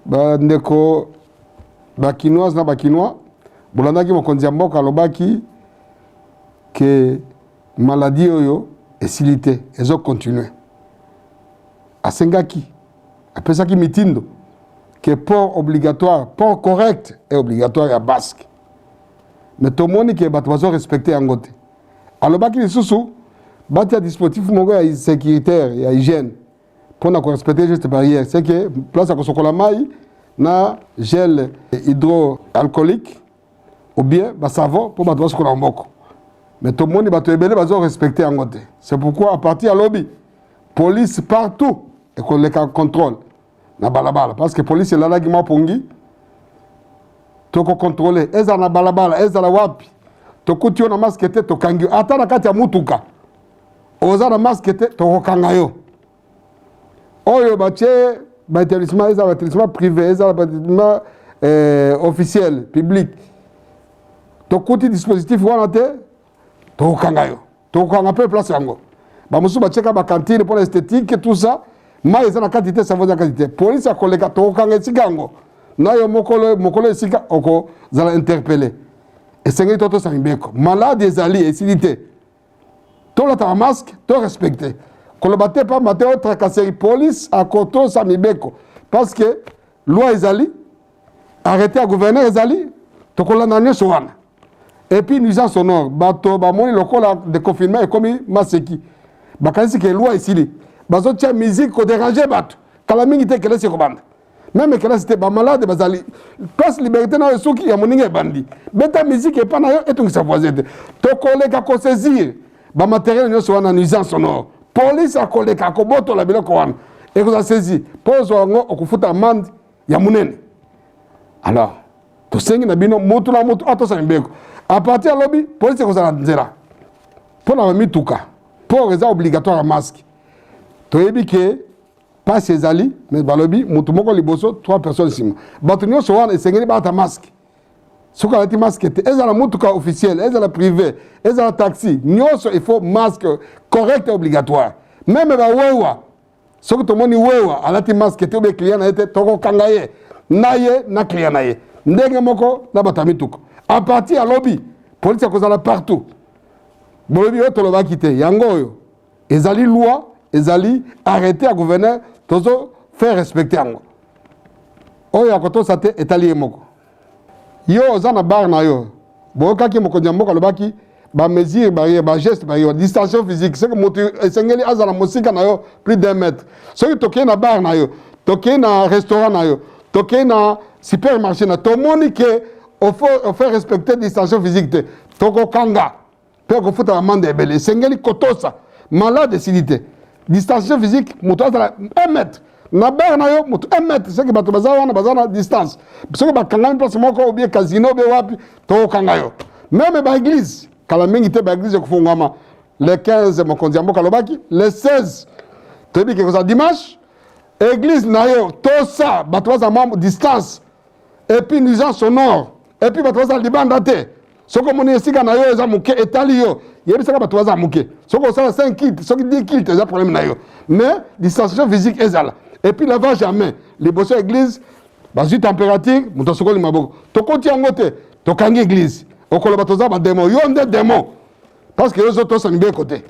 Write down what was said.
Bandeko ba Kinoise na ba Kinois, bolandaki mokonzi ya mboka alobaki ke maladie oyo esili te, ezo continuer. Asengaki, apesaki mitindo ke port obligatoire, port correct et obligatoire ya basque. Mais tomoni ke bato bazo respecter yango te. Alobaki lisusu batia dispositif moko ya sécuritaire ya hygiène mpona korespecte geste barrière, c'est que place ya kosokola mai na gel hydroalcoolique ou bien basavon mpo bato basokola maboko. Mais tomoni bato ebele bazo respecte yango te. C'est pourquoi à partir ya lobi, police partout ekoleka contrôle na balabala, parce que police elalaki mwa pongi. Tokocontrôle, ezala na balabala, ezala wapi, tokuti yo na masque te, tokangi yo. Ata na kati ya mutuka oza na masque te, tokokanga yo. Oyo batie baétablissement, ezala baétablissement privé, ezala baétablissement officiel public, tokuti dispositif wana te, tokokanga yo, tokokanga mpe place yango. Bamosusu batieka bacantine mpona esthétique, tout ça, mai eza na kati te, savon eza na kati te, polise akoleka, tokokanga esika yango na yo. Mokolo mokolo esika okozala interpellé. Esengeli totosa mibeko. Maladie ezali, esili te. Tolataka masque, to respecte. Koloba te pamba te otracasserie, police akotosa mibeko, parce que loi ezali, arrêté ya gouverneur ezali, tokolanda nyonso wana. Et puis nuisance sonore, bato bamoni lokola déconfinement ekomi maseki, bakanisi ke loi esili, bazotia musique kodéranger bato. Kala mingi te kelasi ekobanda, même kelasi te, bamalade bazali place. Liberté na yo esuki, ya moninga ebandi. Beta musique epa na yo, etungisa voisin te. Tokoleka kosaisir bamatériel nyonso wana nuisance sonore. Police akoleka, akobotola biloko wana, ekozala saisi. Mpo ozwa yango, okofuta amende ya monene. Alors tosengi na bino, mutu na mutu atosa mibeko. À partir ya lobi, polise ekozala nzela. Mpo na bamituka, port eza obligatoire ya masque. Toyebi ke pasi ezali, mais balobi mutu moko liboso, trois personnes nsima. Bato nyonso wana esengeli balata masque. Soki alati masque te, ezala mutuka officiel, ezala privé, ezala taxi, nyonso il faut masque correct et obligatoire. Même bawewa, soki tomoni wewa alati masque te, obe client na ye te, tokokanga ye na ye na client na ye. Ndenge moko na bato ya mituka. À partir ya lobi, polisi akozala partout. Bolobi oyo tolobaki te, yango oyo ezali loi, ezali arrêté ya gouverneur, tozo faire respecter yango. Oyo akotosa te, etali ye moko. Yo oza na bar na yo, boyokaki mokonzi ya mboka alobaki bamesure barrière, bageste barrière, distanciation physique, soki moto esengeli azala mosika na yo plus d'un mètre. Soki tokei na bar na yo, tokei na restaurant na yo, tokei na supermarché na, tomoni ke ofaire respecter distanciation physique te, tokokanga mpe okofuta bamande ebele. Esengeli kotosa. Maladie esili te. Distanciation physique, moto azala 1 mètre. Na bar na yo, moto 1 mètre. Soki bato baza wana, baza na distance, soki bakangami place moko, ou bien casino, ou bien wapi, tokokanga yo. Même baéglise, kala mingi te baéglise ekofungwama le 15, mokonzi ya mboka alobaki. Le 16, toyebi ke kozala dimanche. Église na yo, tosa, bato baza mwa distance. Et puis nuisance sonore, et puis bato bazala libanda te. Soki omoni esika na yo eza moke, etali yo, yebisaka bato baza moke. Soki osala 5 culte, soki 10 culte, eza problème na yo, mais distanciation physique ezala. Et puis lavage ya main liboso ya église, bazwi température, moto asokoli maboko. Tokoti yango te, tokangi église. Okoloba toza badémon, yo nde démon, parce que yo ozotosa mibeko te.